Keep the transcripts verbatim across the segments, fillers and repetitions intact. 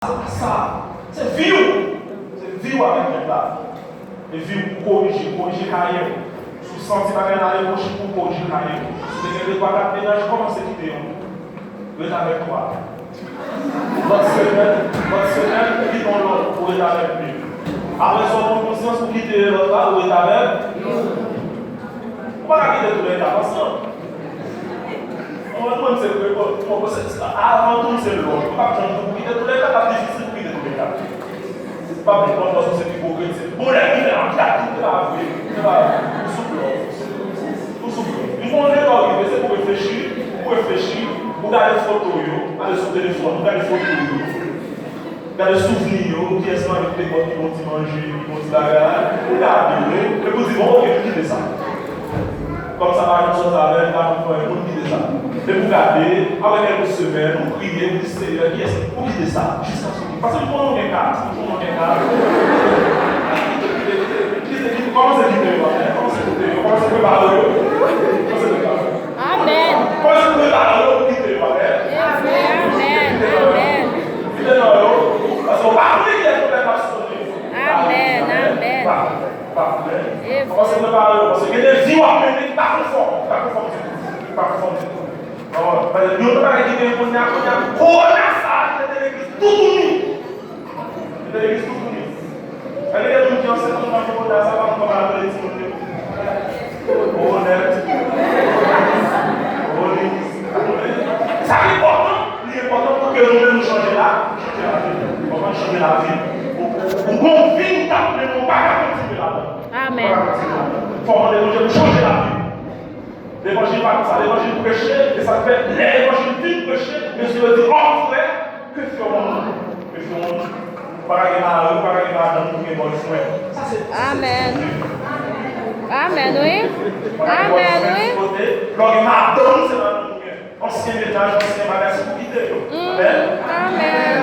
se pa sa. Se vi w. Se vi w avèk nèg la. E vi w pou korije, korije kayè w. Si w santi bagay la ale gwo, chita pou w korije kayè w. Si w te gen de twa kat mennaj, kòmanse kite youn. Ret avèk twa. Lòt semèn, lòt semèn, kite yon lòt pou ret avèk li. Apre sa, w pran konsyans pou kite lòt la, ou ret avèk. Ou pa ka kite toulède ansanm. Mwen, mwen, se vre, bon, bon, se, se, avan tou, se lòt. Ou pa janm pou kite toulède, l ap difisil pou kite toulède. Pa bliye, konn fòs ou se pi gwo kretyen. Bon, lè ki fè an kat, se pa vre. Se pa vre. Ou sou blòf. Ou sou blòf. Yon moun lè w rive, se pou reflechi, ou reflechi, ou gade foto yo, ale sou telefòn, ou gade foto yo. Gade souvni yo, kiyès mari ki te ba w pi bon ti manje, pi bon ti bagay, ou gade yo, epi ou di, bon, oke, m kite sa. Kòm sa pa janm sòti avè m, m pa konn fè anyen, m kite sa. Epi w gade, apre kèlke semèn, ou priye, ou di, Seyè, kiyès, ou kite sa, jiskaske ou kite. Paske m konnen w gen kat, m konnen w gen kat. Kite, kite, kite, kite, kòmanse kite yo, kòmanse kite yo, kòmanse prepare yo. Kòmanse prepare yo. Amèn. Kòmanse prepare yo pou kite yo, amèn. Amèn, amèn, amèn. Kite nan yo, paske w pa konnen kiyès pwoblèm ap sonnen. Amèn, amèn. Pa, pa pwoblèm. Kòmanse prepare yo, paske gen de vi w ap mennen ki pa konfòm, ki pa konfòm ditou, ki pa konfòm ditou. Yon lòt bagay ki gen kounye a, kounye a, kowona sa a ki mete legliz toutouni. Mete legliz toutouni. Gade de moun ki ansent anvan kowona sa, pa konn kòman l ap rele timoun yo. Onèt. Sa ki enpòtan, li enpòtan pou ke nou menm nou chanje la, chanje lavi nou. Konprann, chanje lavi nou. Ou, ou, ou gon vi ou t ap mennen, ou pa ka kontinye ladan. Amèn. Ou pa ka kontinye ladan. Fò w mande Bondye pou chanje lavi w. Levanjil pa konsa, levanjil preche, e sa k fè, lè levanjil fin preche, mesye yo di, o frè, que ferons-nous? Que ferons-nous? Ou pa ka gen mari, ou pa ka gen madanm, ou gen boyfriend. Sa se, sa se Amèn. Amèn, wi. Amèn, wi. Lè w gen madanm, se madanm ou gen. Ansyen mennaj, ansyen bagay, se pou kite yo. Amèn. Amèn.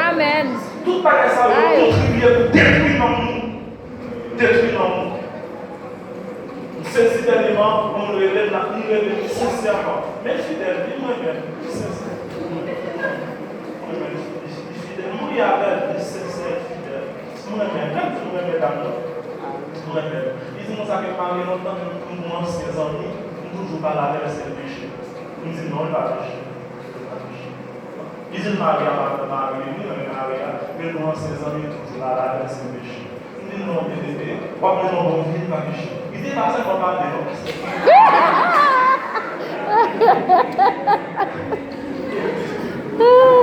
Amèn. Tout bagay sa yo kontribye pou detwi nanm nou. Detwi nanm nou. M sezi dènyèman, yon moun rele m, l ap, li rele m sensèman. Men fidèl, li renmen m, li sensè. Li renmen m, li, li fidèl. M ri avè l, li sensè, li fidèl. M renmen l, menm si m renmen dam nan, m renmen l. Li di m konsa ke m marye lontan, men m gon ansyen zanmi, m toujou pale avè l, se peche. M di non, li pa peche. Li pa peche. Li di l mari a pa fè mari, li renmen mari a, men l gon ansyen zanmi, li toujou pale avè l, se peche. M di l non, byeneme, w ap mennen yon bon vi, li pa peche. Li di pa sèlman pale, non.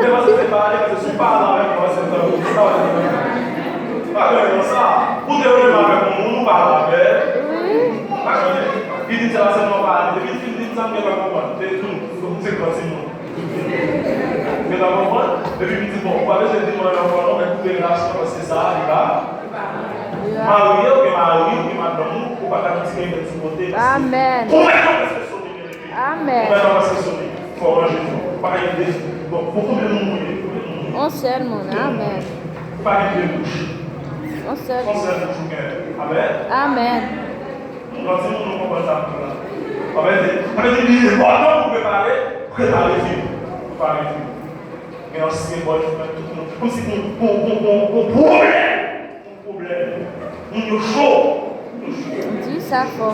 Se paske se pale, paske si w pale avèk mwen, se tankou sa w di. Pa gen nan sa. Ou te renmen avèk yon moun, ou pale avè l. Pa gen. Li di se pa sèlman pale. Depi l fin di m sa, m gentan konprann. Se tou, se gran timoun. Ou gentan konprann? Epi m di, bon, ou pa bezwen di mwen ankò non, men koupe relasyon paske sa a, li pa. Marye, ou gen mari, ou gen madanm ou, ou pa ka kite yon sou kote, paske Amèn. Ou mèt nan preske sove, byeneme. Amèn. Ou mèt nan preske sove. Fò w ranje kò w. Ou pa ka gen de. Bon, bon, konbyen moun ou ye? Konbyen moun ou ye? Yon sèl moun. Amèn. Ou pa gen de bouch. Yon sèl. Yon sèl bouch ou gen. Amèn. Amèn. Bon, si moun nou konprann sa m di la. Sa vle di, sa vle di li enpòtan pou prepare, prepare vi w. Prepare vi w. Gen ansyen boyfriend, tout moun. Kòmsi gon, gon, gon, gon, gon pwoblèm. Gon pwoblèm. Moun yo cho. Moun yo cho. Di sa fò.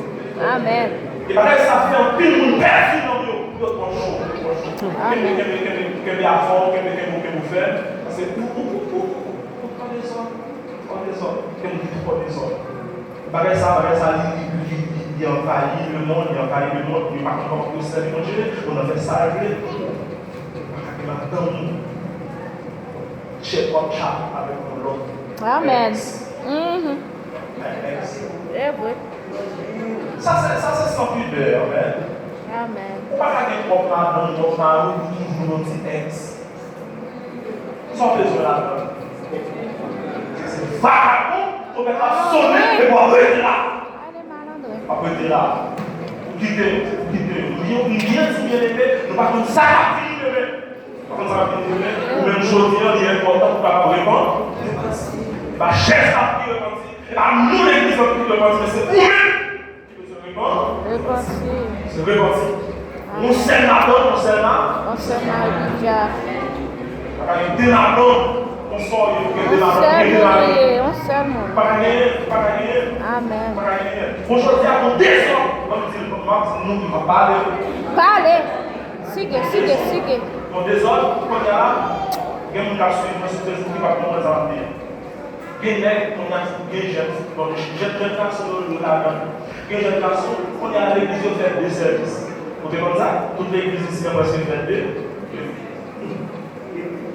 Amèn. E bagay sa fè anpil moun pèdi nanm yo. Yo twò cho, twò cho. Amèn. Kenbe, kenbe, kenbe, kenbe avè w, kenbe, kenbe, kenbe w fèm. Paske ou, ou, ou, ou, ou twò dezòd. Twò dezòd. Gen moun ki twò dezòd. Bagay sa, bagay sa, li, li, li, li, li anvayi lemonn, li anvayi lemonn, yo pa konn kòman pou yo sèvi Bondye, yo nan fè sa yo vle. Yo pa ka gen madanm ou. Check up chat avèk yon lòt. Amèn. Ex. Mhm. Avèk ex. Se vre. Sa se, sa se san pidè, amèn. Amèn. Ou pa ka gen twòp madanm, twòp mari, ou toujou yon ti ex. Sa w bezwen ladan? Se vakabon, twonpèt la sonnen, epi w ap rete la. Ale malandren. W ap rete la. Ou kite, ou kite yo. M byen, m byen di byeneme, nou pa konn sa k ap vini demen. Nou pa konn sa k ap vini demen. Ou menm jodi a, li enpòtan pou w kapab repan-, repanti. E pa chèz la pou ki repanti. E pa non legliz la pou ki repanti, men se ou menm. Repanti. Se repanti. Yon sèl madanm, yon sèl ma-, yon sèl mari ki dja. Pa ka gen de madanm. On sèl moun li ye, on sèl moun. Pa ka genyen, pa ka genyen. Amèn. Pa ka genyen. Bon, jodi a, nou dezòd. Mwen di, mwen di, nou, nou pa pale. Pale. Sige, sige, sige. Nou dezòd, kounye a la, gen moun k ap swiv mwen sou Facebook ki pa konprann sa m ap di an. Gen nèg, kounye a, gen jèn, bon, jèn, jèn gason yo, yo ladan. Gen jèn gason, kounye a, legliz yo fè de sèvis. Ou te konn sa? Tout legliz isi an prèske fè de.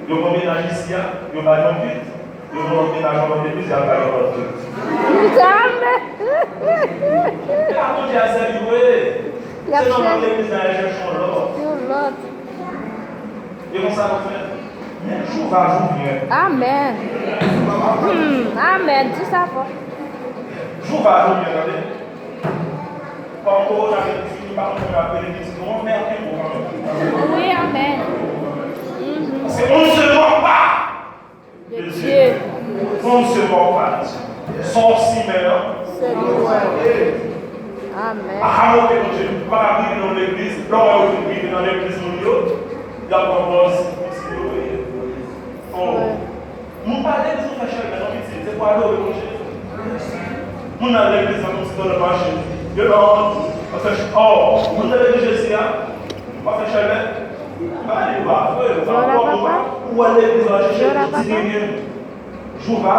Yo pran mennaj isi a, yo bay yon kit, yo pran lòt mennaj anlè legliz, y al bay yon lòt kit. Amèn. E a Bondye a sèvi vre. Se nan lòt legliz la, y al chèche yon lòt. Yon lòt. E konsa nou fè. Men jou va, jou vyen. Amèn. Hmm, amèn. Di sa fò. Jou va, jou vyen, tande. Kòm kowona vin fini, pa konn kòman y ap rele pitit nou an, men anpil mo kanmenm. Wi, amèn. Mhm. Paske on ne se moque pas de Dieu. On ne se moque pas de Dieu. Sa w simen an, se li w wè. Amèn. Pa ka moke Bondye. Ou pa ka rive nan legliz, lè w wè yo fin rive nan legliz moun yo, y ap pran pòz kòmsi yo reyèl. Oh. Wi. Nou pa legliz nou fè chèlbè non pitit, se pou adore Bondye. Moun nan legliz nan kòmsi nan mache. Yo nan, an fè ch-, oh, moun nan legliz Jezi a, pa fè chèlbè. Pa li pa vre, ou pa kwè, ou pa, ou wè legliz la chèche ti nenyen. Jou va.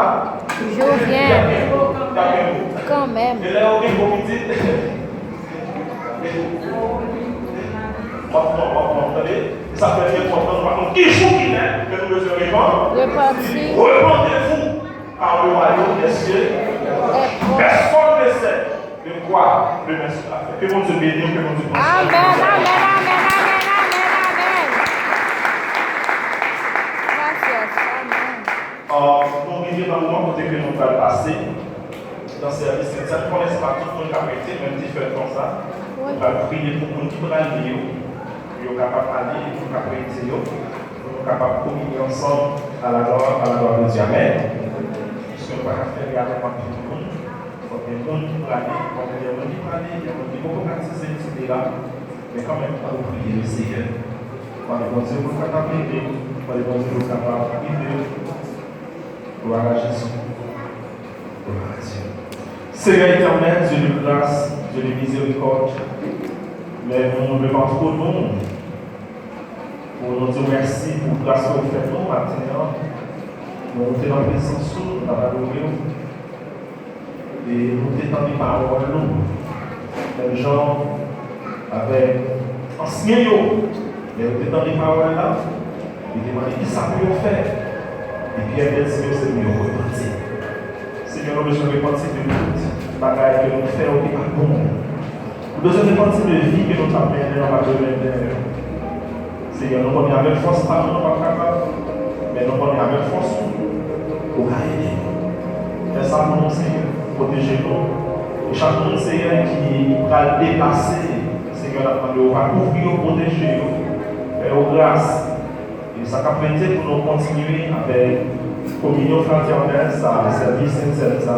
Jou vyen. Y ap gen gwo. Y ap gen gwo. Kanmenm. E lè yo gen gwo pitit, w ap pran, w ap pran, tande? E sa fè li enpòtan, nou pa konn ki jou ki lè, men nou bezwen repan-, repanti. Repentez-vous, car le royaume des cieux est proche. Personne ne sait de quoi demain sera fait. Ke Bondye beni w, ke Bondye pran swen w. Amèn, amèn, amèn, amèn, amèn, amèn. Gracias, amèn. Ah, nou rive nan moman kote ke nou pral pase nan sèvis Sentsèn. M konnen se pa tout moun k ap rete, men m te fè l konsa. Wi. Nou pral priye pou moun ki pral li yo, pou yo kapab ale, e pou nou kapab rete yo, pou nou kapab kominye ansanm à la gloire, à la gloire de Dieu. Amèn. Piske nou pa ka fè li avèk anpil moun, fòk gen moun ki prale, fòk gen moun ki prale, gen moun ki poko batize, etsetera. Men kanmenm, ann nou priye Lesenyè. Mande Bondye pou l kapab ede w. Mande Bondye pou l kapab ede w. Gloire à Jésus. Gloire à Dieu. Seigneur éternel, Dieu de grâce, Dieu de miséricorde, men nou, nou leve antwo nou pou nou di w mèsi pou gras ke w fè nou maten an. Nou moute nan prezans ou, nou t ap adore w. E nou te tande pawòl ou. Menm jan avèk ansyen yo, lè yo te tande pawòl la, yo te mande kisa pou yo fè. E Pyè te di yo se pou yo repanti. Senyè, nou bezwen repanti de tout bagay ke nou fè yo ki pa bon. Nou bezwen repanti de vi ke nou t ap mennen, nou pa dwe mennen. Senyè, nou konnen avèk fòs pa nou, nou p ap kapab, men nou konnen avèk fòs ou, ou ka ede nou. Fè sa pou nou, Senyè. Pwoteje nou. E chak moun, Senyè, ki pral deplase, Senyè, n ap mande w pa kouvri yo, pwoteje yo, fè yo gras. E sa k ap rete pou nou kontinye avèk kominyon fratènèl sa, sèvis Sentsèn sa.